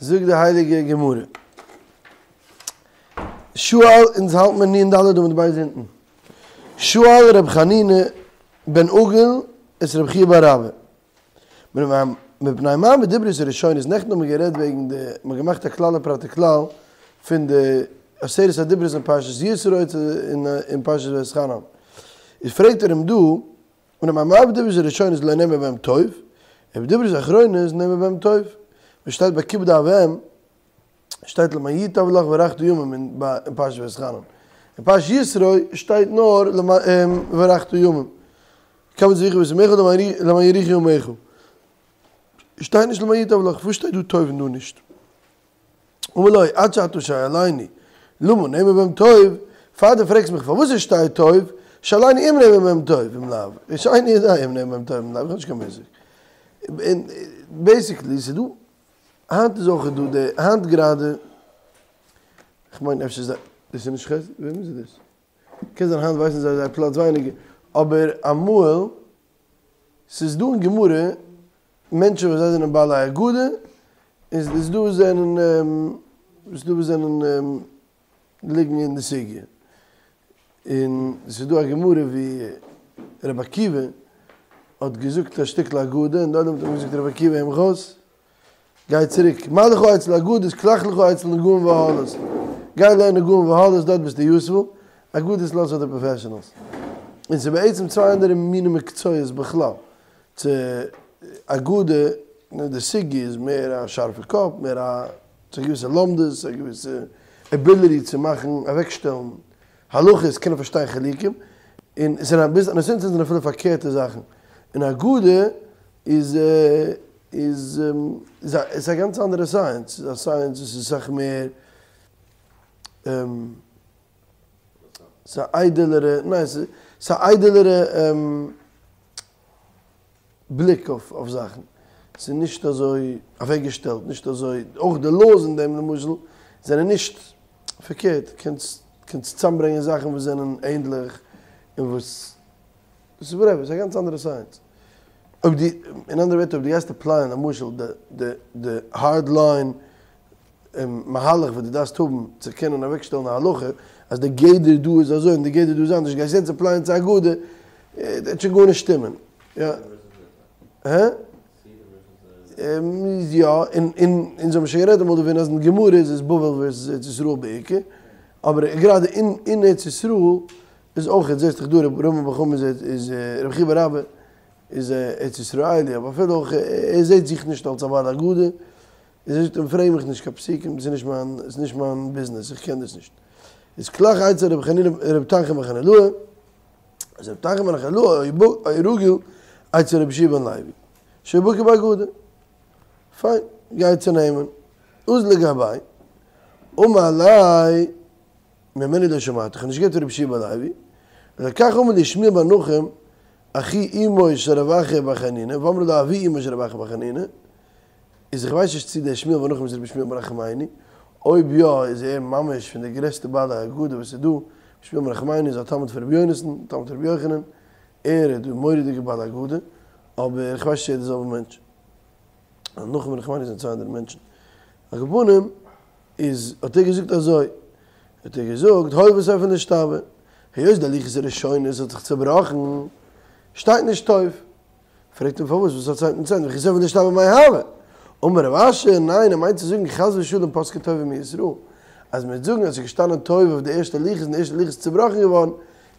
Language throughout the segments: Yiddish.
זאגט די הייליגע גמרא, שאל, אונז האלט מיר נ"ד עמוד ב' אונטן, שאל ר' חנינא בן עגול את ר' חייא בר אבא, מפני מה בדברות הראשונות, נעכטן האבן מיר גערעדט וועגן די, מ'האט געמאכט א כלל ופרט וכלל פון די עשרת הדיברות אין פרשת יתרו און אין פרשת ואתחנן, איז פרעגט ער אים דא, מפני מה בדברות הראשונות לא נאמר בהם טוב, ובדברות האחרונות נאמר בהם טוב, וואס שטייט ביי כיבוד אב ואם, שטייט למען ייטב לך והארכת ימים אין פרשת ואתחנן, אין פרשת יתרו שטייט נאר והארכת ימים, קבץ אביך ואת אמך למען יאריכון ימיך, שטייט נישט למען ייטב לך, וואס שטייט דא טוב און דא נישט? אמר לו, עד שאתה שואלני, למה נאמר בהם טוב, פאר דו פרעגסט מיך פארוואס עס שטייט טוב, שאלני אם נאמר בהם טוב אם לאו, שאיני יודע אם נאמר בהם טוב אם לאו, איך האב נישט קיין מושג. און בעיסיקלי ס'איז דא, היינט איז אויך דא די, היינט גראדע, כ'מיין אפשר איז דאס איז נישט חסד, וועם איז דאס? קען זיין היינט ווייסן זיי זייער פלאץ ווייניגער, אבער אמאל, ס'איז דא אין גמרא מענטשן וואס זיי זענען בעלי אגדה, און ס'איז דא וואס זענען, ס'איז דא וואס זענען ליגן אין די סוגיא. און ס'איז דא א גמרא ווי רבי עקיבא האט געזאגט א שטיקל אגדה, און די עולם האט אים געזאגט רבי עקיבא הער מיך אויס, גיי צוריק, מה לך אצל אגדות, כלך לך אצל נגעים ואהלות, גיי לערן נגעים ואהלות, דארט ביסטו יוזפול, אגדות לאז פאר די פראפעשענעלס. און ס'איז בעצם צוויי אנדערע מיני מקצועות בכלל, צו אגדה, די סוגיא איז מער א שארפע קאפ, מער א, ס'איז א געוויסע לומדות, א געוויסע עביליטי צו מאכן, אוועקשטעלן הלכות, קענען פארשטיין חילוקים, און עס זענען אביסל, און עס זענען אפילו פארקערטע זאכן, און אגדה איז איז איז א גאנץ אנדערע סייענס, ס'איז א סייענס וואס איז אסאך מער ס'איז א איידעלערע, ניין ס'איז א איידעלערע בליק אויף אויף זאכן, ס'איז נישט אזוי אוועקגעשטעלט, נישט אזוי, אויך די laws אין דעם למשל זענען נישט, פארקערט, קענסט קענסט צוזאמברענגען זאכן וואס זענען ענדליך און וואס, ס'איז וואטעווער, ס'איז א גאנץ אנדערע סייענס. אויב דו, אין אנדערע ווערטער אויב דו גייסט עפלייען למשל די די די הארד ליין מהלך וואס דו דארפסט האבן צו קענען אוועקשטעלן א הלכה אז די גדר דא איז אזוי און די גדר דא איז אנדערש, גייסט יעצט עפלייען צו אגדה, וועט שוין גארנישט שטימען. יא. הע? יא, און און אונז האבן שוין גערעדט אמאל דערפון אז אין גמרא איז עס בבל ווערסעס ארץ ישראל בעיקר, אבער גראדע אין אין ארץ ישראל איז אויך, זעסט דאך דא ר' רמי בר חמא איז ר' חייא בר אבא איז ארץ ישראלי, אבער אפילו אויך ער זעט זיך נישט אלס א בעל אגדה, איז ער זאגט אים פרעג מיך נישט קיין פסוקים דאס איז נישט מיין עס איז נישט מיין ביזנעס איך קען דאס נישט. איז כלך אצל רבי חנינא רבי תנחום בן חנילאי, אז רבי תנחום בן חנילאי היה רגיל אצל רבי יהושע בן לוי שהיה בקי באגדה. פיין, גיי צו נעמען. אזל לגביה, אמר ליה ממנו לא שמעתי, איך האב נישט געהערט פון רבי יהושע בן לוי, אלא כך אמר לי שמואל בר נחום אחי אמו של רב אחא בר חנינא, ואמרי לה אבי אמו של רב אחא בר חנינא, איז איך ווייס נישט צו דער שמואל בר נחום איז רבי שמואל בר נחמני, אויב יא איז ער ממש פון די גרעסטע בעלי אגדה וואס איז דא, שמואל בר נחמני איז א תלמיד פון רבי יונתן, תלמיד פון רבי יוחנן, ער איז די מורא'דיגע בעל אגדה, אבער איך ווייס נישט צו ער איז די זעלבע מענטש. נחום און נחמני זענען צוויי אנדערע מענטשן. על כל פנים איז האט ער געזאגט אזוי, האט ער געזאגט הואיל וסופן נשתבר, היות די לוחות הראשונות האט זיך צובראכן, שטייט נישט טוב. פרעגט אים פארוואס, וואס האט צייט מיט צייט, וכי סופן נשתבר מאי הוה? אמר רב אשי, ניין, ער מיינט צו זאגן חס ושלום פסקה טובה מישראל, אז מ'וועט זאגן אז ס'איז געשטאנען טוב אויף די ערשטע לוחות און די ערשטע לוחות איז צובראכן געווארן,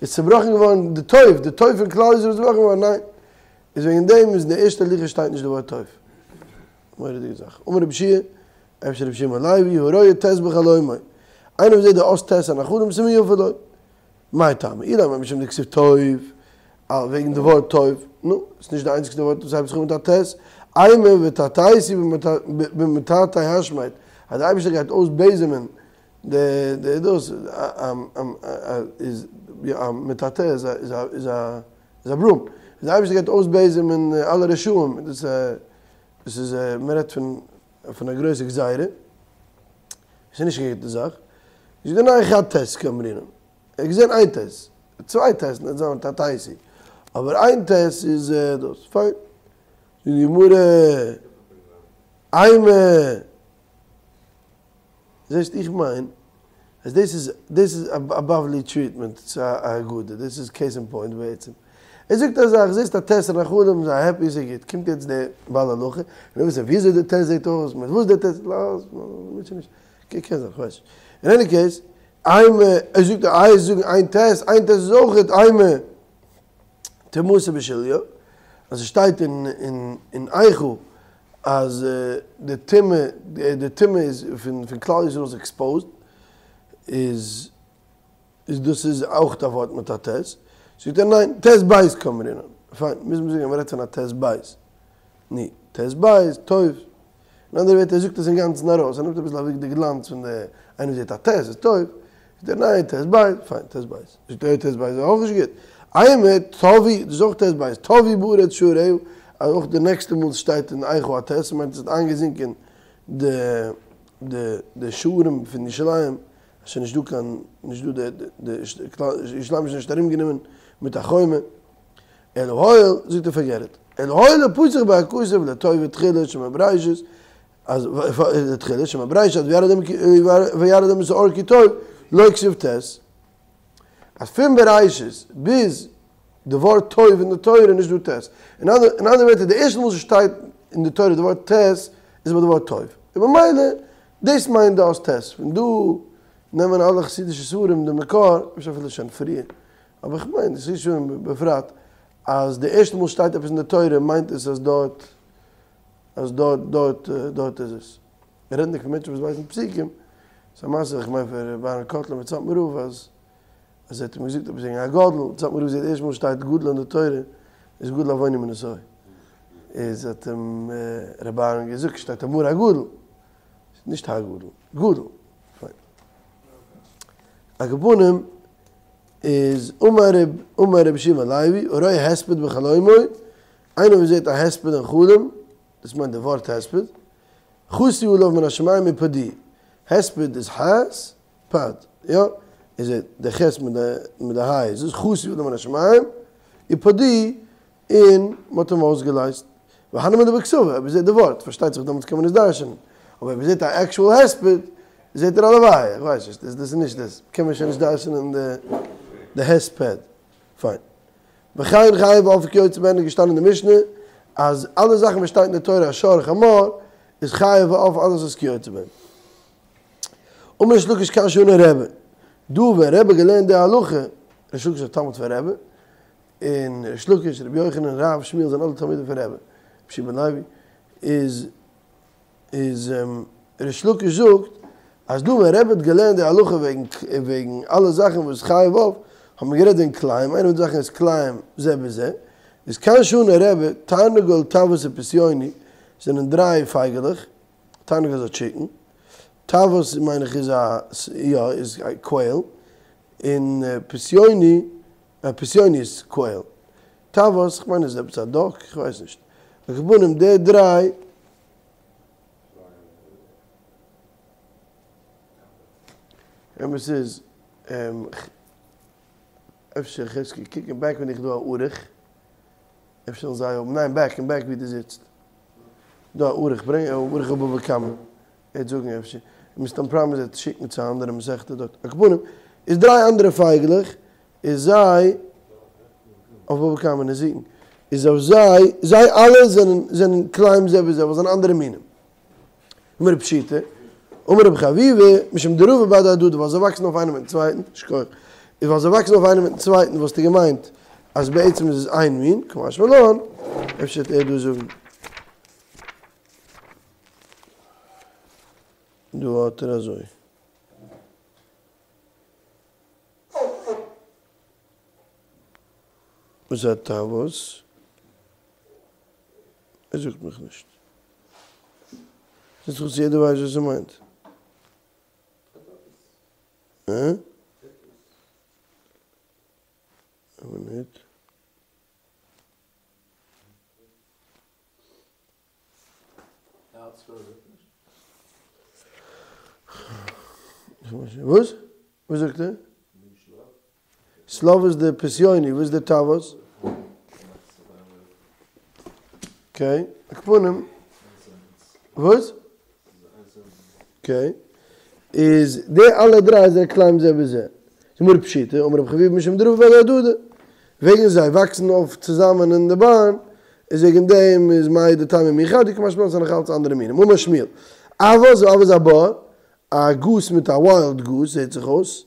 איז צובראכן געווארן די טוב, די טוב פון כלל ישראל איז צובראכן געווארן, ניין, איז וועגן דעם איז אין די ערשטע לוחות שטייט נישט די ווארט טוב. מורא'דיגע זאך. אמר רבי יהושע, אפשר רבי שמעון לוי, הרואה ט' בחלומו. איינער וואס זעט די אות ט' אין א חלום סימן יפה לו. מאי טעמא? אילימא משום דכתיב טוב, וועגן די ווארט טוב. נו, ס'איז נישט די איינציגסטע ווארט וואס הייבט זיך אן מיט א ט'. אימא וטאטאתי במטאטא השמד, אז די אייבערשטער גייט אויסבעזעמען די די דאס איז א מטאטא איז א איז א איז א איז א ברום. אז די אייבערשטער גייט אויסבעזעמען אלע רשעים, דאס דאס איז מען רעדט פון פון א גרויסע גזירה, עס איז נישט קיין גוטע זאך, זאגט ער ניין חד ט' קאמרינן, ער האט געזען איין ט', צוויי ט' וועט זיין מטאטאתי, אבער איין ט' איז דאס, פיין. זאגט די גמרא, אימא. זעסט איך מיין אז דאס איז דאס איז א בבלי טריעטמענט צו א הגדה, דאס איז קעיס אין פוינט בעצם. ער זאגט א זאך, זעסט א ט' אין א חלום, זיי העפי ס'איז גוט, קומט יעצט דער בעל הלכה, און ער וויל וויסן וויאזוי די ט' זעט אויס, מיט וואס די ט', לאז, מוטשע נישט, קען זיין, כ'ווייס נישט. אין עני קעיס, אימא, ער זאגט איי זאגן איין ט', איין ט' איז אויכעט אימא טומאתה בשליה, אז עס שטייט אין אין איכה אז די טומאה, די טומאה איז פון פון כלל ישראל איז עקספאוזד, איז איז דאס איז אויך א ווארט מיט א ט', זאגט ער ניין, ט' בית קאמרינן, פיין, מוז מען זאגן אז מען רעדט פון א ט' בית, נו, ט' בית, טוב, אין אנדערע ווערטער ער זאגט עס אינגאנצן ארויס, ער נעמט אביסל אוועק די גלאנץ פון די, איינער זעט א ט' איז טוב, זאגט ער ניין, ט' בית, פיין, ט' בית, זאגט ער ט' בית איז אויך נישט גוט, אימא טבעו, דאס איז אויך ט' בית, טבעו בארץ שעריה, אז אויך די נעקסטע מאל ס'שטייט אין איכה א ט', מיינט עס האט איינגעזינקען די די די שערים פון ירושלים, עס איז נישט דא קיין, נישט דא די די ירושלים איז נישט ארומגענומען מיט א חומה. אלא הואיל, זאגט ער פארגעט איט, אלא הואיל ופתח ביה הכתוב לטובה תחילה שמבראשית, אז תחילה שמבראשית עד וירא אדם את האור כי טוב, לא כתיב ט', אז פון בראשית ביז די ווארט טוב אין די תורה איז נישט דא ט'. אין אנדערע ווערטער די ערשטע מאל ס'שטייט אין די תורה די ווארט ט' איז ביי די ווארט טוב. און ממילא דאס מיינט די אות ט'. פון דא נעמען אלע חסידישע ספרים די מקור, אפשר אפילו שוין פריער, אבער איך מיין די חסידישע ספרים בפרט, אז די ערשטע מאל שטייט עפעס אין די תורה מיינט עס אז דארט אז דארט דארט דארט איז עס. רעדנדיג פון מענטשן וואס ווייסן פסוקים, ס'איז א מעשה איך מיין פון ר' אהרן קאטלער מיט סאטמאר רב אז אז ער האט אים געזאגט עפעס וועגן א גדול, סאטמאר רב זאגט ערשט מאל שטייט גדול אין די תורה איז גדול עווני מנשוא, איז האט אים ר' אהרן געזאגט שטייט אמאל הגדול, נישט הגדול, גדול, פיין. על כל פנים איז אמר ר' אמר רבי יהושע בן לוי הרואה הספד בחלומו, איינער וואס זעט א הספד אין חלום, דאס מיינט די ווארט הספד, חסו עליו מן השמים ופדאו, הספד איז הס פד, יא? איז ער די ח' מיט די מיט די ה' איז עס חסו עליו מן השמים ופדאו און מ'האט אים אויסגעלייזט. והני מילי בכתבא, אויב ער זעט די ווארט, פארשטייט זיך דעמאלטס קען מען עס דרש'נען, אבער אויב ער זעט א עקשועל הספד, זעט ער א לוויה, איך ווייס נישט, דאס איז נישט דאס, קען מען שוין נישט דרש'נען די די הספד. פיין. וכן חיה ועוף וכיוצא בהן איז געשטאנען אין די משנה אז אלע זאכן וואס שטייט אין די תורה שור חמור איז חיה ועוף אלעס איז כיוצא בהן. אמר ריש לקיש כאן שנה רבי, דא ווען רבי האט געלערנט די הלכה, ריש לקיש איז א תלמיד פון רבי, און ריש לקיש, רבי יוחנן, רב, שמואל זענען אלע תלמידים פון רבי, רבי יהושע בן לוי, איז איז ריש לקיש זאגט אז דא ווען רבי האט געלערנט די הלכה וועגן וועגן אלע זאכן וואס חיה ועוף, האט מען גערעדט וועגן כלאים, איינע פון די זאכן איז כלאים זה בזה, איז כאן שנה רבי, תרנגול טווס ופסיוני זענען דריי פייגעלעך, תרנגול איז א טשיקן, טווס מיין איך איז א יא איז א קוועיל, און פסיוני פסיוני איז קוועיל, טווס כ'מיין איז עפעס א דאק כ'ווייס נישט, על כל פנים די דריי. אמת איז אפשר חזקי קוק אין בעק בין איך דא א ערוך. אפשר זאלן זיי האבן, ניין בעק, אין בעק ווי דו זיצט. דא א ערוך, ברענג א ערוך אויף בבא קמא. ער וועט זאגן אפשר. מסתם פראמעס ער וועט שיקן צו א אנדערע מסכתא דארט. על כל פנים, איז דריי אנדערע פייגלעך, איז זיי, אויף בבא קמא נזיקין, איז אויף זיי, זיי אלע זענען זענען כלאים זה בזה, ווייל זיי זענען אנדערע מינים. אמר רב פשיטא, אמר רב חביבא, משום דרבו בהדי הדדי, ווייל זיי וואקסן אויף איינער מיטן צווייטן, שכוח, איז ווייל זיי וואקסן אויף איינער מיטן צווייטן וואלסטו געמיינט אז בעצם איז עס איין מין, קא משמע לן, אפשר וועט ער דא זאגן. דא האט ער אזוי. וואס איז א טווס? ער זאגט מיך נישט. זעט זיך אויס יעדער ווייסט וואס ער מיינט. הא? א מינוט. וואס? וואס זאגט ער? שליו איז די פסיוני, וואס איז די טווס? אקעי, על כל פנים. וואס? אקעי. איז די אלע דריי זענען כלאים זה בזה. גמרא פשיטא, אמר רב חביבא משום דרבא בר הדדי, וועגן זיי וואקסן אויף צוזאמען אין די בארן, איז וועגן דעם איז מהו דתימא מין חד הוא קא משמע לן ס'זענען נאך אלץ אנדערע מינים. אמר שמואל, אווז ואווז הבר, א גוס מיט א וויילד גוס זעט זיך אויס,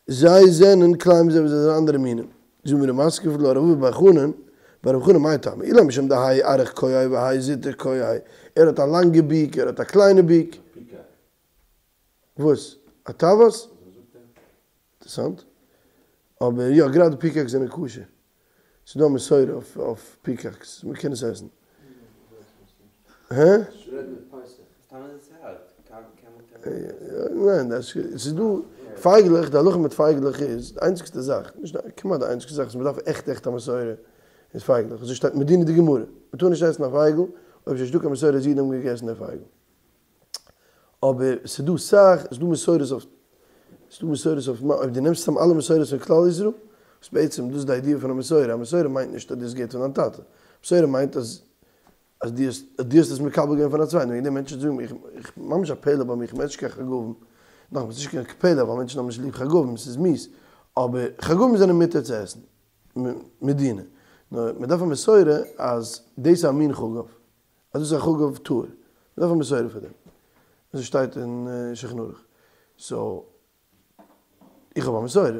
זיי זענען כלאים זה בזה זענען אנדערע מינים. זאגט די גמרא מתקיף לה רב אבא בר חנן, בר רב חנן מאי טעמא, אילימא משום דהאי אריך כועיה והאי זוטר כועיה, ער האט א לאנגע ביק ער האט א קליינע ביק. וואס? א טאוואס? אינטערעסאנט. אבער יא, גראדע פיקאקס זענען כשר. ס'איז דא א מסורה אויף פיקאקס, מ'קען עס עסן. הע? ניין, ס'איז דא פייגלעך, די הלכה מיט פייגלעך איז, די איינציגסטע זאך, נישט די, כמעט די איינציגסטע זאך וואס מ'דארף עכט עכט א מסורה איז פייגלעך. אזוי שטייט מדינא דגמרא. מ'טאר נישט עסן א פייגל אויב ס'איז נישטא קיין מסורה אז אידן האבן געגעסן די פייגל. אבער ס'איז דא סאך, ס'איז דא מסורות אויף, ס'איז דא מסורות אויף, אויב דו נעמסט צאם אלע מסורות פון כלל ישראל, וואס בעצם דאס איז די איידיע פון א מסורה, א מסורה מיינט נישט אז דו האסט געהערט פון דיין טאטע, מסורה מיינט אז אז דו האסט אז דו האסט עס מקבל געווען פון א צווייטן, וועגן דעם מענטשן זאגן איך, איך, ממש א פלא ביי מיר, איך עס נישט קיין חגבים, נאכאמאל ס'איז נישט קיין פלא ווייל מענטשן האבן נישט ליב חגבים, ס'איז מיאוס, אבער חגבים זענען מותר צו עסן, מדינא, נאר מ'דארף א מסורה אז דאס איז א מין חגב. אז דאס איז א חגב טהור, מ'דארף א מסורה פאר דעם, אזוי שטייט אין שולחן ערוך, סאו איך האב א מסורה,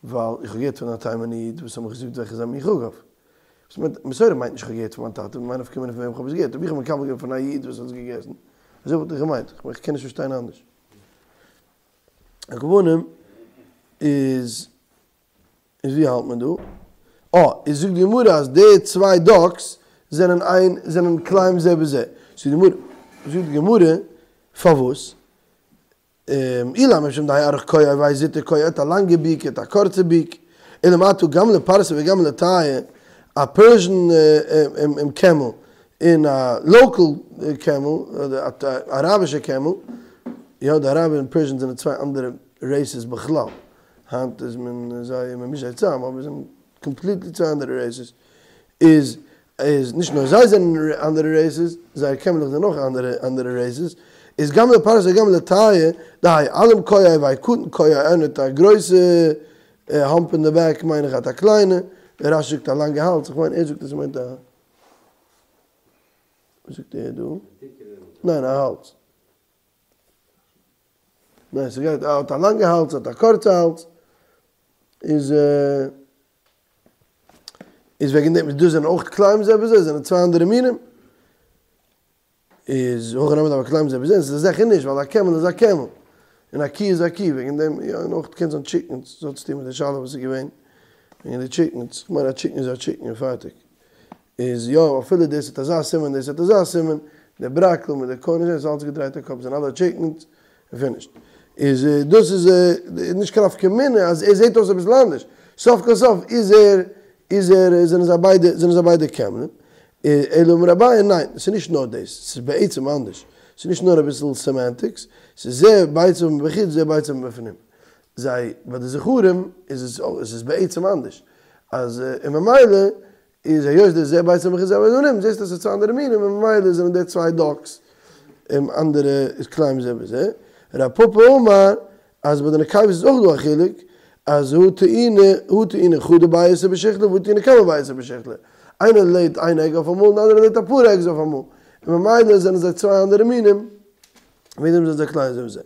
ווייל איך האב געהערט פון א תימנ'ע איד וואס האט מיך געזאגט וועלכע איז א מין חגב, וואס מיינט מסורה מיינט נישט איך האב געהערט פון מיין טאטע, מאי נפקא מינה פון וועם איך האב עס געהערט, אויב איך האב מקבל געווען פון א איד וואס האט עס געגעסן, אזוי וואלט איך געמיינט, איך קען נישט פארשטיין אנדערש. על כל פנים איז. איז ווי האלט מען דא? אה, איז זאגט די גמרא אז די צוויי דאקס זענען איין זענען כלאים זה בזה. זאגט די גמרא, זאגט די גמרא, פארוואס? אילימא משום דהאי אריך כועיה והאי זוטר כועיה האט א לאנגע ביק האט א קורצע ביק, אלא מעתה גמלא פרסי וגמלא טייעא, א פערזשען קעמל און א לאקעל קעמל, אדער א אראבישע קעמל, יא די אראבער און פערזשען זענען צוויי אנדערע רעיסעס בכלל. היינט איז מען זיי מען מישט זיי צאם אבער זיי זענען קאמפליטלי צוויי אנדערע רעיסעס, איז איז נישט נאר זיי זענען אנדערע רעיסעס, זייער קעמלעך זענען אויך אנדערע אנדערע רעיסעס, איז גמלא פרסי וגמלא טייעא, דהאי אלים כועיה והאי קטין כועיה איינער האט א גרויסע האמפ אין די בעק מיין איך האט א קליינע, רש"י זאגט א לאנגע האלז, איך מיין ער זאגט אז ער מיינט א וואס זאגט ער דא? ניין א האלז. ניין ס'גייט ער האט א לאנגע האלז האט א קורצע האלז איז איז וועגן דעם דאס זענען אויך כלאים זה בזה זענען צוויי אנדערע מינים איז הכא נמי דהוו כלאים זה בזה ס'איז זיכער נישט ווייל א קעמל איז א קעמל און א קי איז א קי וועגן דעם יא און אויך קען זיין טשיקנס דאס האט צוטון מיט די שאלה וואס איז געווען וועגן די טשיקנס כ'מיין א טשיקן איז א טשיקן און פארטיג. איז יא אפילו דאס האט אזא סימן דאס האט אזא סימן, די בראקל מיט די קארניש איז אלץ געדרייט א קאפ זענען אלע טשיקנס און פינישט. איז דאס איז נישט קיין נפקא מינה אז ער זעט אויס אביסל אנדערש, סוף כל סוף איז ער איז ער זענען זיי ביידע זענען זיי ביידע קעמלען. אלא אמר אביי ניין ס'איז נישט נאר דאס ס'איז בעצם אנדערש ס'איז נישט נאר אביסל סעמענטיקס ס'איז זה ביציו מבחוץ זה ביציו מבפנים זיי ביי די זכרים איז עס עס איז בעצם אנדערש אז און ממילא איז היות די זה ביציו מבחוץ זה ביציו מבפנים זעסטו אז ס'איז צוויי אנדערע מינים און ממילא זענען די צוויי דאקס אנדערע איז כלאים זה בזה. רב פפא אמר אז ביי די נקבות איז אויך דא א חילוק אז הא טעינא הא טעינא חדא ביעתא בשיכלא והא טעינא כמה ביעתא בשיכלא איינער לעיט איין עג אויף אמאל און די אנדערע לעיט אפאר עגס אויף אמאל און ממילא זענען זיי צוויי אנדערע מינים וועגן דעם זענען זיי כלאים זה בזה.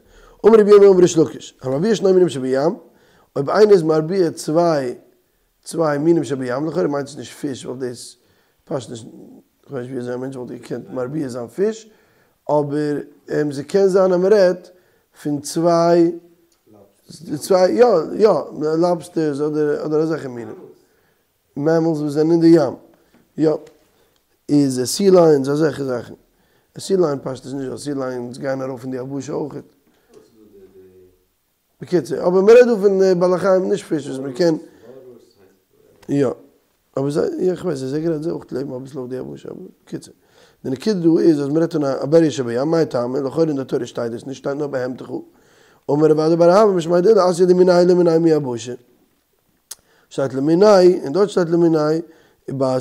אמר רבי ירמי' אמר ריש לקיש המרביע שני מינים שבים אויב איינער איז מרביע צוויי צוויי מינים שבים, לכאורה מיינט עס נישט פיש ווייל דאס פאסט נישט, כ'ווייס נישט ווי אזוי א מענטש וואלט געקענט מרביע זיין פיש, אבער ס'קען זיין אז מ'רעדט פון צוויי, צוויי יא יא לאבסטערס אדער אדער אזעלכע מינים, מעמעלס וואס זענען אין די ים, יא, איז סי לייענס אזעלכע זאכן, סי לייען פאסט עס נישט ווייל סי לייענס גייען ארויף אין די יבשה אויכעט. בקיצור, אבער מ'רעדט דא פון בעלי חיים נישט פיש וואס מ'קען, יא, אבער זיי, יא כ'ווייס זיי זיי זיי אויך לעבן אביסל אויף די יבשה, אבער בקיצור. די נקודה דא איז אז מ'רעדט פון א בריה שבים, מאי טעמא, לכאורה אין די תורה שטייט דאס נישט, שטייט נאר בהמתך. אמר רב אדא בר אהבה משמיה דעולא אתיא למיניה למיניה מיבשה. שטייט למיניה און דארט שטייט למיניה ביי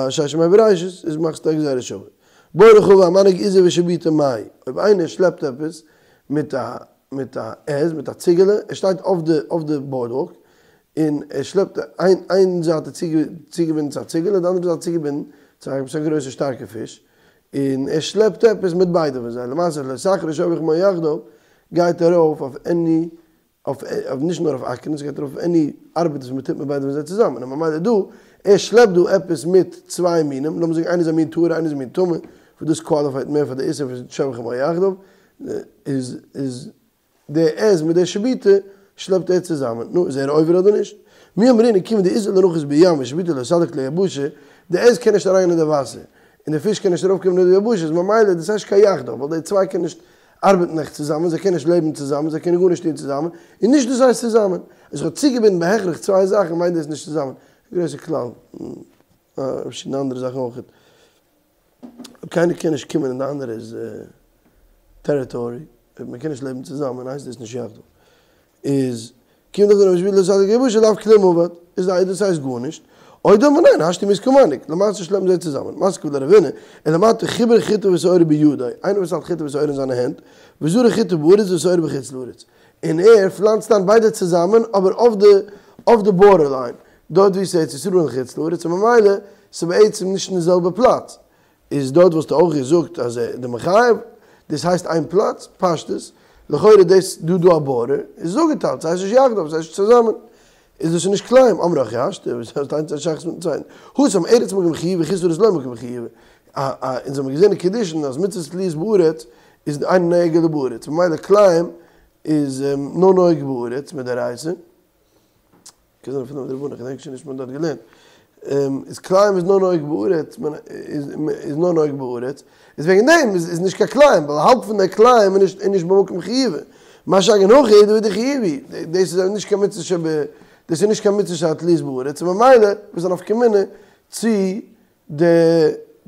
ששת ימי בראשית איז מאכסטו א גזירה שווה. בעי רחבה המנהיג עיזו ושיבוטא מאי, אויב איינער שלעפט עפעס מיט א. מיט א עז מיט א ציגעלע, ער שטייט אויף די אויף די בארדוואלק, און ער שלעפט איין איין זייט איז צוגעבינדן צו א ציגעלע, די אנדערע זייט צוגעבינדן צו עפעס א גרויסע שטארקע פיש, און ער שלעפט עפעס מיט ביידע פון זיי, למעשה לא תחרוש שור וחמור יחדיו גייט ארויף אויף עני אויף נישט נאר אויף אקערן, ס'גייט ארויף אויף עני ארבעט וואס מ'טוט מיט ביידע פון זיי צוזאמען, און ממילא דא, ער שלעפט דא עפעס מיט צוויי מינים, לאמיר זאגן איינער איז א מין טהור איינער איז א מין טמא, וואס דאס קוואליפייט מער פאר די איסור פון שור וחמור יחדיו, איז איז די עז מיט די שביטה שלעפט ער צוזאמען, נו איז ער עובר אדער נישט? מי אמרינן כיוון דאית ליה לנחת בים ושביטה לא סליק ליבשה, די עז קען נישט אריין אין די וואסער, און די פיש קען נישט ארויפקומען אויף די יבשה, איז ממילא דאס הייסט קיין יחדיו, ווייל די צוויי קענען נישט ארבעטן עכט צוזאמען, זיי קענען נישט לעבן צוזאמען, זיי קענען גארנישט טון צוזאמען, און נישט דאס הייסט צוזאמען. אז איך האב צוגעבינדן בהכרח צוויי זאכן מיינט דאס נישט צוזאמען. א גרויסע כלל, אפשר אין אנדערע זאכן אויך. אויב קיינער קען נישט קומען אין די אנדערע'ס טעריטארי, אויב מען קען נישט לעבן צוזאמען הייסט דאס נישט יחדיו. איז כיון דאך דער שביטה לא סליק ליבשה לאו כלום עבד, איז די דאס הייסט גארנישט, או דילמא ניין, השתא מיהת קא מנהיג, למעשה שלעפן זיי צוזאמען, מתקיף לה רבינא, אלא מעתה חיבר חיטה ושעורה בידו, איינער וואס האלט חיטה ושעורה אין זיינע הענט, וזרע חיטה בארץ ושעורה בחוץ לארץ, און ער פלאנצט איין ביידע צוזאמען אבער אויף די אויף די בארדער ליין, דארט ווי ס'איז ארץ ישראל און חוץ לארץ, און ממילא ס'איז בעצם נישט אין די זעלבע פלאץ, איז דארט וואלסטו אויך געזאגט אז די מחייב, דאס הייסט איין פלאץ, פשטות, לכאורה דאס דא דא א בארדער, איז עס אפגעטיילט, ס'הייסט נישט יחדיו, ס'הייסט נישט צוזאמען, איז דאס נישט כלאים, אמרי הכי השתא, וואס האט איינס א שייכות מיטן צווייטן, התם ארץ מקום חיובא חוץ לארץ לא מקום חיובא, א א אונז האבן געזען אין קידושין אז מצות תלויות בארץ איז אינו נוהג אלא בארץ, ממילא כלאים איז נאר נוהג בארץ מדאורייתא. קען זיין אפילו מדרבנן, איך געדענק שוין נישט מען האט דארט געלערנט, איז כלאים איז נאר נוהג בארץ, איז נאר נוהג בארץ, איז וועגן דעם איז נישט קיין כלאים, ווייל האלב פון די כלאים איז נישט איז נישט במקום חיובא, מה שאין כן הכא אידא חיובא, דאס איז נישט קיין מצוה שב, דאס איז נישט קיין מצוה שהתלויות בארץ, און ממילא וואס איז א נפקא מינה צו די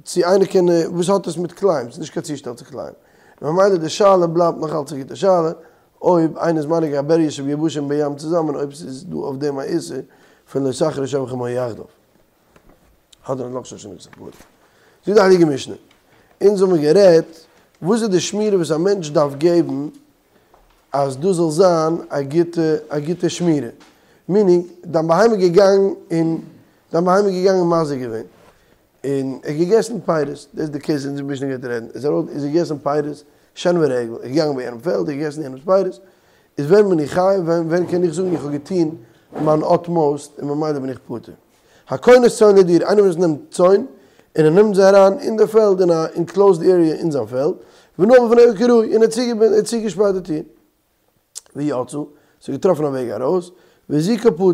צו איינער קען וואס האט עס מיט כלאים, ס'איז נישט קיין צושטעל צו כלאים, ממילא די שאלה בלייבט נאך אלץ א גוטע שאלה, אויב איינער איז מנהיג א בריה שביבשה און בים צוזאמען אויב ס'איז דא אויף דעם א איסור פון לא תחרוש שור וחמור יחדיו. הדרן עלך שור שנגח את הפרה. זאגט די הייליגע משנה, אונז האבן גערעדט וואס איז די שמירה וואס א מענטש דארף געבן אז דאס זאל זיין א גוטע א גוטע שמירה, מיענינג דיין בהמה איז געגאנגען און דיין בהמה איז געגאנגען און מזיק געווען, און ער האט געגעסן פירות, דאס איז די קעיס אונזער משנה גייט רעדן, איז ארויס איז ער געגעסן פירות, שן ורגל, איז געגאנגען ביי יענעם פעלד, ער האט געגעסן יענעמס פירות, איז ווען בין איך חייב, ווען ווען קען איך זאגן איך האב געטון מיין אטמאוסט און ממילא בין איך פטור. הכונס צאן לדיר, איינער וואס נעמט צאן און ער נעמט זיי אריין אין די פעלד אין א אינקלאוזד עריע אין זיין פעלד, ונעל בפניה כראוי, און ער האט צוגעשפארט די טיר. ויצאה, ס'האט געטראפן א וועג ארויס, והזיקה פטור.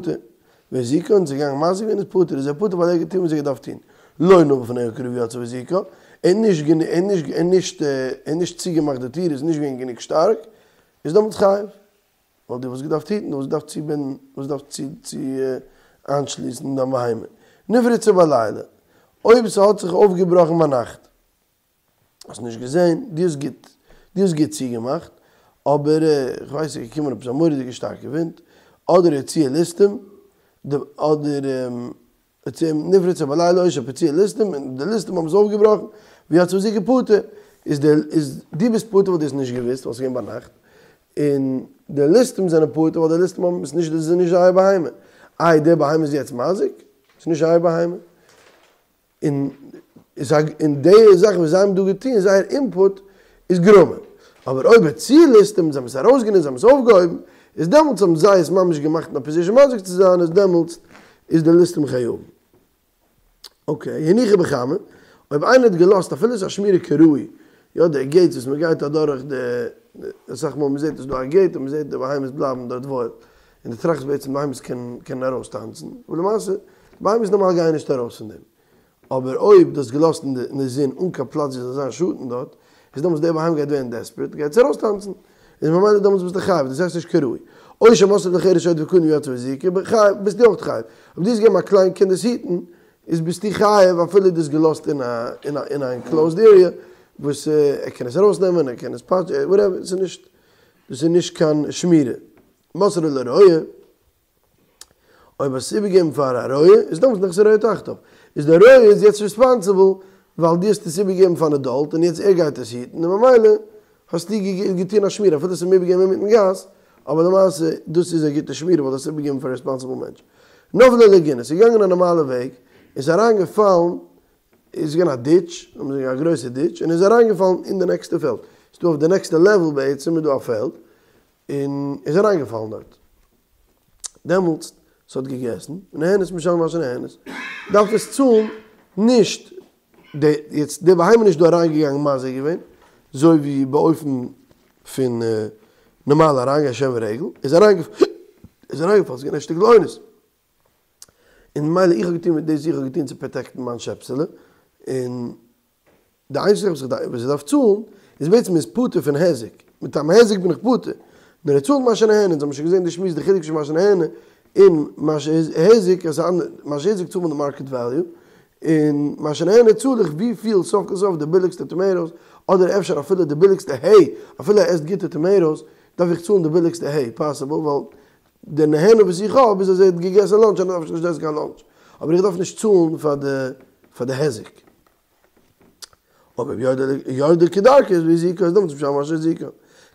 והזיקה און ס'איז געגאנגען מזיק געווען איז פטור, איז ער פטור ווייל ער האט געטון וואס ער האט געדארפט טון. לא נעל בפניה כראוי ויצאה והזיקה, ער האט נישט ער האט נישט ער האט נישט ער האט נישט צוגעמאכט די טיר, איז נישט געווען גענוג שטארק, איז דעמאלטס חייב. ווייל דו וואלסט געדארפט היטן, דו וואלסט געדארפט צובינדן, וואלסט געדארפט צו צו איינשליסן דיין בהמה. נפרצה בלילה, אויב ס'האט זיך אויפגעבראכן ביינאכט. האסט נישט געזען, דו האסט גוט, דו האסט גוט צוגעמאכט, אבער איך ווייס ס'איז געקומען עפעס א מורא'דיגע שטארקע ווינט, אדער הוציאוה ליסטים, אדער נפרצה בלילה או שפרצוה ליסטים, און די ליסטים האבן עס אויפגעבראכן, ויצאה והזיקה פטור, איז די איז דו ביסט פטור ווייל דו האסט נישט געוואוסט ווייל ס'איז געווען ביינאכט, און די ליסטים זענען פטור ווייל די ליסטים האבן עס נישט, דאס איז נישט זייער בהמה, איי די בהמה איז יעצט מזיק? ס'איז נישט זייער בהמה. און און די זאך וואס זיי האבן דא געטון, זייער אינפוט איז גרמא. אבער אויב הוציאוה ליסטים, זיי האבן עס ארויסגענומען, זיי האבן עס אויפגעהויבן, איז דעמאלטס האבן זיי עס ממש געמאכט אין א פאזישן מזיק צו זיין, איז דעמאלטס איז די ליסטים חייבים. אקעי, הניחה בחמה, אויב איינער האט געלאזט אפילו עס איז א שמירה כראוי, יא די געיטס וואס מען גייט אדורך די, אסאך מאל מען זעט עס איז דא א געיט און מען זעט די בהמות בלייבן דארט וואויל, און דו טראכסט בעצם די בהמות קענען קענען ארויסטאנצן, אבער למעשה די בהמות נארמאל גייען נישט ארויס פון דעם, אבער אויב דו האסט געלאזט אין די זון אן קיין פלאץ ווי זאל זיין שאטן דארט, איז דעמאלטס די בהמה גייט ווערן דעספערעט גייט זי ארויסטאנצן, איז ממילא דעמאלטס ביסטו חייב, דאס הייסט נישט כראוי. או שמסרה לחרש שוטה וקטן ויצאה והזיקה, חייב, ביסטו אויך חייב. אויב דו האסט געגעבן א קליין קינד עס היטן, איז ביסטו חייב אפילו דו האסט געלאזט אין א אין א אין א אינקלאוזד עריע וואס ער קען עס ארויסנעמען, ער קען עס פאטשן, וואטעווער, ס'איז נישט, דאס איז נישט קיין שמירה. מסרה לרועה, אויב האסט עס איבערגעגעבן פאר א רועה, איז דעמאלטס נכסי רועה תחתיו. איז דער רועה איז יעצט ריספאנסיבל ווייל דו האסט עס איבערגעגעבן פאר אן עדאלט און יעצט ער גייט עס היטן און ממילא. האסטו געטון א שמירה אפילו עס איז איבערגעגעבן אינמיטן גאס, אבער למעשה דאס איז א גוטע שמירה ווייל דו האסט איבערגעגעבן פאר א רעספאנסיבל מענטש. נפלה לגינה, עס איז געגאנגען א נארמאלע וועג, און עס איז אריינגעפאלן, עס איז געווען א ditch, לאמיר זאגן א גרויסע ditch, און עס איז אריינגעפאלן אין די נעקסטע פעלד, עס איז דא אויף די נעקסטע level בעצם איז דא א פעלד, און איז אריינגעפאלן דארט. דעמאלטס ס'האט געגעסן, נהנית משלם מה שנהנית, דארף עס צאלן נישט די, יעצט די בהמה איז נישט דא אריינגעגאנגען מזיק געווען, אזוי ווי באופן פון נארמאל אריינגיין שן ורגל, איז איז אריינגעפאלן, ס'איז געווען א שטיקל אונס. און ממילא איך האב געטון מיט דאס איך האב געטון צו protect ן מיין שעפסעלע, און די איינציגע זאך וואס איך דארף צאלן איז בעצם איז פטור פון היזק, מטעם היזק בין איך פטור, נאר ער צאלט מה שנהנה, אונז האבן שוין געזען די שמועס די חילוק צווישן מה שנהנה און מה שהזיק, אז מה שהזיק צאלט מען די market value, און מה שנהנה צאל איך וויפיל סוף כל סוף די ביליגסטע tomatoes, אדער אפשר אפילו די ביליגסטע hay, אפילו ער עסט גוטע tomatoes, דארף איך צאלן די ביליגסטע hay possible, ווייל די נהנה וואס איך האב איז אז ער האט געגעסן lunch און ער דארף נישט עסן קיין lunch, אבער איך דארף נישט צאלן פאר די פאר די היזק. אבער ירדה כדרכה איז והזיקה איז דעמאלטס משלם מה שהזיקה.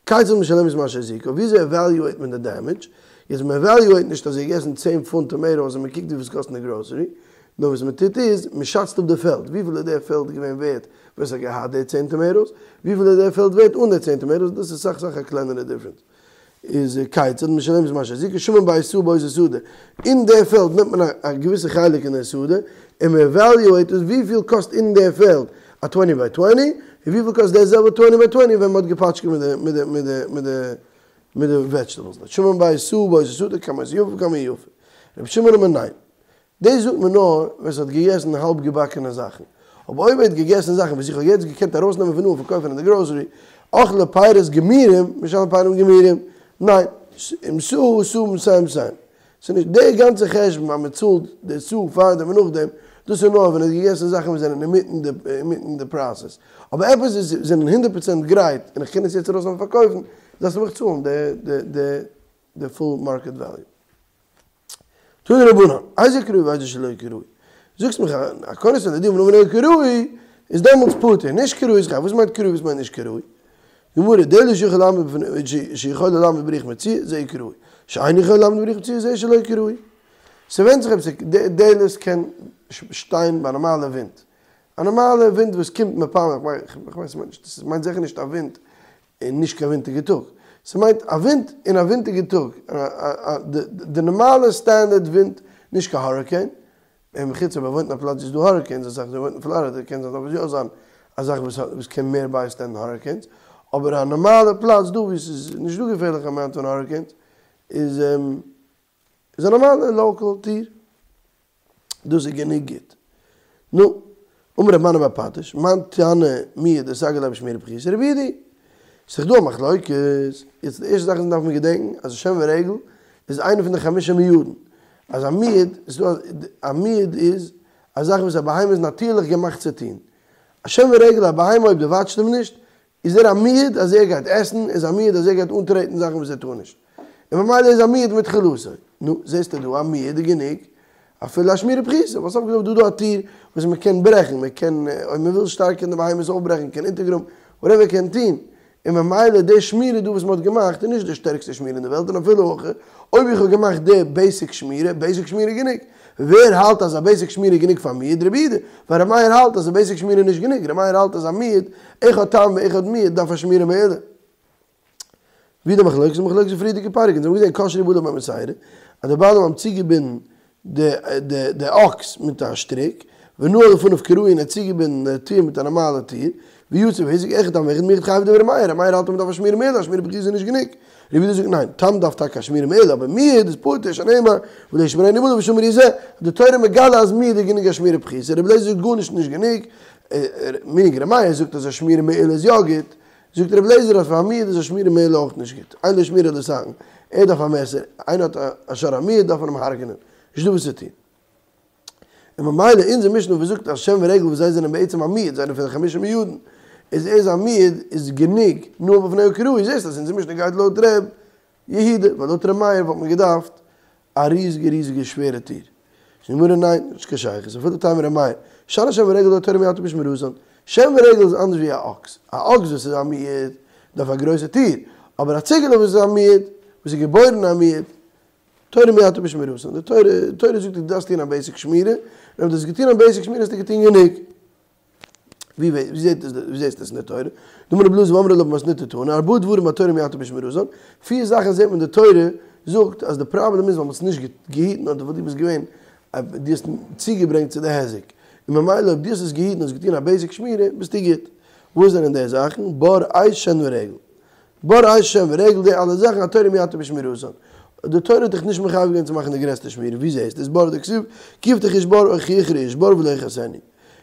כיצד משלמת מה שהזיקה? וויאזוי evaluate מען די damage? יעצט מען evaluate נישט אז ער האט געגעסן צען פונט tomatoes און מען קוקט וויפיל עס קאסט אין די גראסערי, נאר וואס מען טוט איז, מען שאצט אפ די פעלד, וויפיל איז די פעלד געווען ווערט ווען עס האט געהאט די צען tomatoes, וויפיל איז די פעלד ווערט אן די צען tomatoes, דאס איז סאך סאך א קלענערע difference. איז כיצד משלמת מה שהזיקה שמין בית סאה באותה שדה, אין די פעלד נעמט מען א געוויסע חלק אין די שדה און מען evaluate עס וויפיל קאסט אין די פעלד א twenty by twenty און וויפיל קאסט די זעלבע twenty by twenty ווען מען האט געפאטשקעט מיט די מיט די מיט די מיט די מיט די vegetables שמין בית סאה באותה שדה כמה יפה כמה יפה רבי שמעון אומר ניין דאס זאגט מען נאר ווען ס'האט געגעסן האלב געבאקענע זאכן, אבער אויב ער האט געגעסן זאכן וואס איך האב יעצט געקענט ארויסנעמען פון דא און פארקויפן אין די גראסערי, אכלה פירות גמורים, משלם פירות גמורים, ניין, אם סאה סאה מאתים מאתים. ס'איז נישט די גאנצע חשבון אז מען צאלט די סאה פארדעם און נאכדעם, דאס איז נאר ווען ער האט געגעסן זאכן וואס זענען אינמיטן די אינמיטן די process, אבער עפעס וואס זענען הונדערט פראצענט גרייט און איך קען עס יעצט ארויסנעמען און פארקויפן, דארפסטו מיך צאלן די די די די full market value. תנו רבנן, איזהו כראוי ואיזהו שלא כראוי. זאגסט מיך הכונס להודיע ונעל בפניה כראוי, איז דעמאלטס פטור, נישט כראוי איז חייב, וואס מיינט כראוי וואס מיינט נישט כראוי? גמרא, דלת שיכול לעמוד שיכול לעמוד ברוח מצויה, זהו כראוי, שאין יכול לעמוד ברוח מצויה, זהו שלא כראוי. ס'ווענדט זיך אויב ס'איז, די דלת קען שטיין ביי נארמאלע ווינט. א נארמאלע ווינט וואס קומט מפעם, איך מיין, ס'מיינט זיכער נישט א ווינט און נישט קיין ווינטיגע טאג. ס'מיינט א ווינט אין א ווינטיגע טאג, די נארמאלע standard ווינט, נישט קיין hurricane, און חוץ אויב ער וואוינט אין א פלאץ ווי ס'איז דא hurricanes אסאך, אזוי וואוינט אין פלארידע קען זיין דארף עס יא זיין א זאך וואס קען מער בייסטענדן hurricanes, אבער א נארמאלע פלאץ דא ווי ס'איז נישט דא געפערליכע amount פון hurricanes איז איז א נארמאלע local טיר. דאס איז גענוג גוט. נו, אמר רב מני בר פטיש, מאן תנא מועד דסגי ליה בשמירה פחותה רבי יהודה. ס'איז דא א מחלוקת, יעצט די ערשטע זאך וואס דארף מען געדענקן אז שן ורגל איז איינע פון די חמשה מועדין, אז א מועד, איז דא א מועד איז א זאך וואס א בהמה איז נאטירליך געמאכט צו טון. א שן ורגל א בהמה אויב דו וואטשט אים נישט, איז ער א מועד אז ער גייט עסן, איז א מועד אז ער גייט אנטרעטן זאכן וואס ער טאר נישט, און ממילא איז א מועד מתחילתו. נו, זעסטו דא א מועד איז גענוג אפילו א שמירה פחותה, ווייל סוף כל סוף איז דא דא א טיר וואס מען קען ברעכן, מען קען אויב מען וויל שטארק קען די בהמות אויפברעכן, קען אונטערגראבן, whatever קען טון, און ממילא די שמירה דא וואס מען האט געמאכט איז נישט די שטערקסטע שמירה אין די וועלט, און אפילו הכי, אויב איך האב געמאכט די basic שמירה, basic שמירה איז גענוג. ווער האלט אז א basic שמירה איז גענוג פאר מועד? רבי יהודה. ווייל ר' מאיר האלט אז א basic שמירה איז נישט גענוג, ר' מאיר האלט אז א מועד, אחד תם ואחד מועד, דארף א שמירה מעולה. ווי די מחלוקת? מחלוקת אין פריערדיגע פרק, אונז האבן געזען קשרו בעליו במוסרה, אז די בעלים האבן צוגעבינדן די די די אקס מיט א שטריק, ונעל לפניו כראוי און ער האט צוגעבינדן די טיר מיט א נארמאלע טיר, ויצא והזיק אחד תם ואחד מועד חייב דברי ר' מאיר, ר' מאיר האלט אז מ'דארף א שמירה מעולה, א שמירה פחותה איז נישט גענוג. רבי יהודה זאגט ניין, תם דארף טאקע א שמירה מעולה, אבער מועד איז פטור, שנאמר, ולא ישמרנו בעליו ושמרו זה, די תורה מגלה אז מועד איז גענוג א שמירה פחותה, רבי אליעזר זאגט גארנישט נישט גענוג, meaning ר' מאיר זאגט אז א שמירה מעולה איז יא גוט, זאגט רבי אליעזר אז פאר א מועד איז א שמירה מעולה אויך נישט גוט, אין לו שמירה אלא סכין, ער דארף א מעסער, איינער האט א שור המועד דארף מען אים הרג'נען, נישט דא וואס צו טון. און ממילא אונזער משנה וואס זאגט אז שן ורגל וואס זיי זענען בעצם א מועד, זענען פון די חמשה מועדין, איז ער איז א מועד איז גענוג נעל בפניה כראוי, זעסט אז אונזער משנה גייט לויט ר' יהודה, ווייל לויט ר' מאיר וואלט מען געדארפט א ריזיגע ריזיגע שווערע טיר. זאגט די גמרא ניין, נישט קיין שייכות, אפילו תימא ר' מאיר, שאני שן ורגל דהתורה מיעטה בשמירתן, שן ורגל איז אנדערש ווי א אקס, א אקס וואס איז א מועד. דארף א גרויסע טיר, אבער א ציגעלע וואס איז א מועד, וואס איז געבוירן א מועד, תורה מיעטה בשמירתן, די תורה, די תורה זאגט דו דארפסט טון א בעיסיק שמירה, און אויב דו האסט געטון א בעיסיק שמירה האסטו געטון גענוג. ווי ווי זעט עס ווי זעסטו עס אין די תורה? דאמר רבי אלעזר ואמרי לה במתניתא תנא, ארבעה דברים התורה מיעטה בשמירתן, פיר זאכן זעט מען די תורה זאגט אז די פראבלעם איז ווייל מען האט עס נישט געהיטן אדער ווייל דו ביסט געווען דו האסט צוגעברענגט צו די היזק, און ממילא אויב דו האסט עס געהיטן האסט געטון א בעיסיק שמירה ביסטו גוט. וואס זענען די זאכן? בור אש שן ורגל. בור אש שן ורגל די אלע זאכן התורה מיעטה בשמירתן. די תורה האט דיך נישט מחייב געווען צו מאכן די גרעסטע שמירה, ווי זעסטו עס? בור דכתיב כי יפתח איש בור או כי יכרה איש בור ולא יכסנו.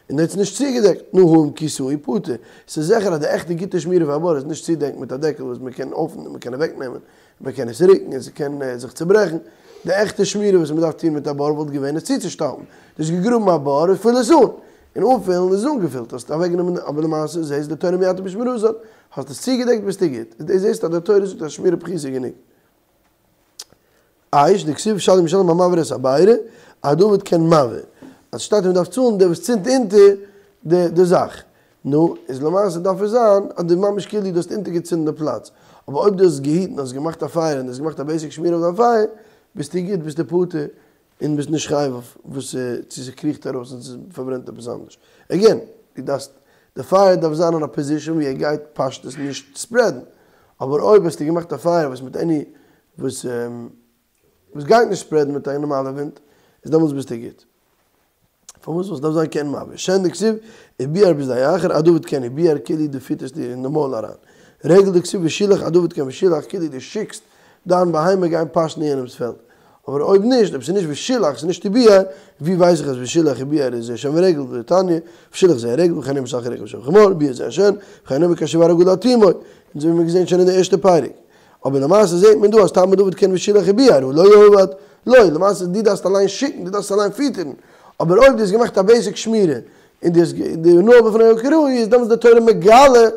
און האט עס נישט צוגעדעקט, נו הא אם כסהו פטור. ס'איז זיכער אז די עכטע גוטע שמירה פאר א בור איז נישט צודעקן מיט א דעקל וואס מ'קען אויפן און מ'קען אוועקנעמען, מ'קען עס רוקן און ס'קען זיך צוברעכן. די עכטע שמירה וואס מ'דארף טון מיט א בור וואלט געווען עס צוצושטאפן. דו האסט געגראבן א בור און פיל עס אן. און אנפילן איז אנגעפילט, האסט אוועקגענומען אבער למעשה זעסט די תורה מיעטה בשמירתן, האסט עס צוגעדעקט ביסטו גוט. דו זעסט אז די תורה זאגט אז שמירה פחותה איז גענוג. אש, דכתיב שלם ישלם המבעיר את הבערה, עד אבד כעין מבעיר. אז שטייט אז מ'דארף צאלן דער וואס צינדט אונטער די די זאך. נו, איז למעשה דארף עס זיין אז דו ממש כאילו דו האסט אונטערגעצינדן די פלאץ. אבער אויב דו האסט געהיטן, האסט געמאכט א פייער און דו האסט געמאכט א בעיסיק שמירה אויף דיין פייער, ביסטו גוט, ביסטו פטור, און ביסט נישט חייב אויף וואס צו ס'קריכט ארויס און ס'פארברענט עפעס אנדערש. עגעין, דו דארפסט, די פייער דארף זיין אין א פאזישאן ווי ער גייט פשטות נישט ספרעדן. אבער אויב האסטו געמאכט א פייער וואס מיט עני וואס וואס גייט נישט ספרעדן מיט א נארמאלע ווינט, איז דעמאלטס ביסטו גוט. פארוואס וואס דארף זיין כעין מבעיר? שן דכתיב וביער בשדה אחר עד אבד כעין וביער כאילו דו פיטערסט איר אין די מויל אריין. רגל דכתיב ושילח עד אבד כעין ושילח כאילו דו שיקסט דיין בהמה גיין פאשן אין יענעמס פעלד. אבער אויב נישט, אויב ס'איז נישט ושילח, ס'איז נישט וביער, ווי ווייס איך אז ושילח וביער איז שן ורגל, דתניא, ושילח זה הרגל וכן הוא משלחי רגל ושל חמור, וביער זה השן, וכן הוא כאשר יבער הגדי עד תומו. אונז האבן מיר געזען שוין אין די ערשטע פרק. אבער למעשה זעט מען דא אז טעמא דעביד כעין ושילח וביער הא לא עבד, לא, למעשה דו דארפסט אליין שיקן, דו דארפסט אליין פיטערן, אבער אויב דו האסט געמאכט א בעיסיק שמירה, און דו האסט די נועל בפניה כראוי, איז דעמאלטס די תורה מגלה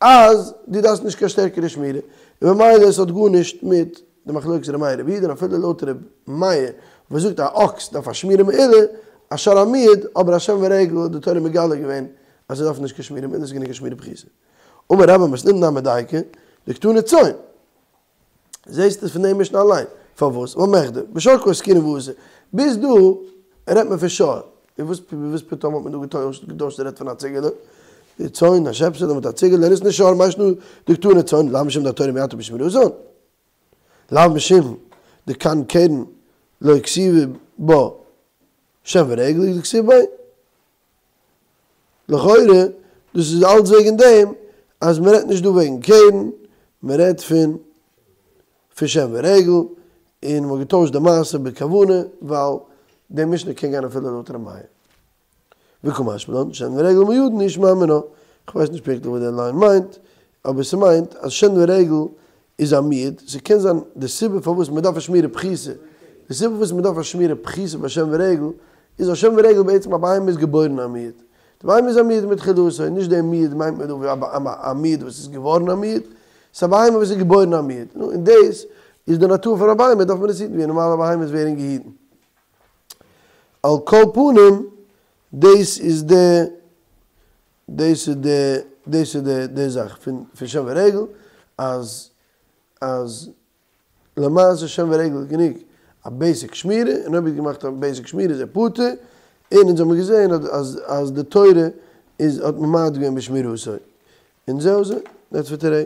אז דו דארפסט נישט קיין שטערקערע שמירה, און ממילא עס האט גארנישט מיט די מחלוקת ר' מאיר רבי יהודה, און אפילו לויט ר' מאיר וואס זאגט א אקס דארף א שמירה מעולה, א שור המועד, אבער א שן ורגל האט די תורה מגלה געווען אז ער דארף נישט קיין שמירה מעולה, ס'איז גענוג א שמירה פחותה. אמר רבה מתניתין נמי דייקא, דקתני צאן. זעהסט עס פון די משנה אליין. פארוואס? ווייל מכדי, בשור קא עסקינן ואסור. ביז דא רעדט מען פון שור. און וואס וואס פתאום האט מען דא געטוישט געטוישט און רעדט פון א ציגעלע? די צאן, א שעפסעלע מיט א ציגעלע, ליתני שור, מאי שנא דקתני צאן, לאו משום דהתורה מיעטה בשמירתן. לאו משום דכגון קרן לא כתיב בה שן ורגל דכתיב ביה. לכאורה דאס איז אלץ וועגן דעם אז מען רעדט נישט דא וועגן קרן, מען רעדט פון פון שן ורגל, און מען האט געטוישט די מעשה בכוונה ווייל די משנה קען גיין אפילו לויט ר' מאיר. וקא משמע לן, שן ורגל מועדין אי שמע מינה, כ'ווייס נישט פונקטליך וואס די ליין מיינט, אבער ס'מיינט אז שן ורגל איז א מועד, ס'קען זיין די סיבה פארוואס מ'דארף א שמירה פחותה, די סיבה פארוואס מ'דארף א שמירה פחותה ביי שן ורגל, איז א שן ורגל בעצם א בהמה איז געבוירן א מועד, די בהמה איז א מועד מתחילתו, נישט די מועד מיינט מען דא ווי א מועד וואס איז געווארן א מועד, ס'איז א בהמה וואס איז געבוירן א מועד, נו און דאס איז די נאטור פון א בהמה דארף מען עס היטן ווי נארמאלע בהמות ווערן געהיטן. על כל פנים דאס איז די דאס איז די דאס איז די די זאך פון פון שן ורגל אז אז למעשה שן ורגל איז גענוג א בעיסיק שמירה און אויב האט געמאכט א בעיסיק שמירה איז ער פטור און אונז האמיר געזען אז אז אז די תורה איז האט ממעט געווען בשמירתו און זהו זה, דעטס פאר טודעי.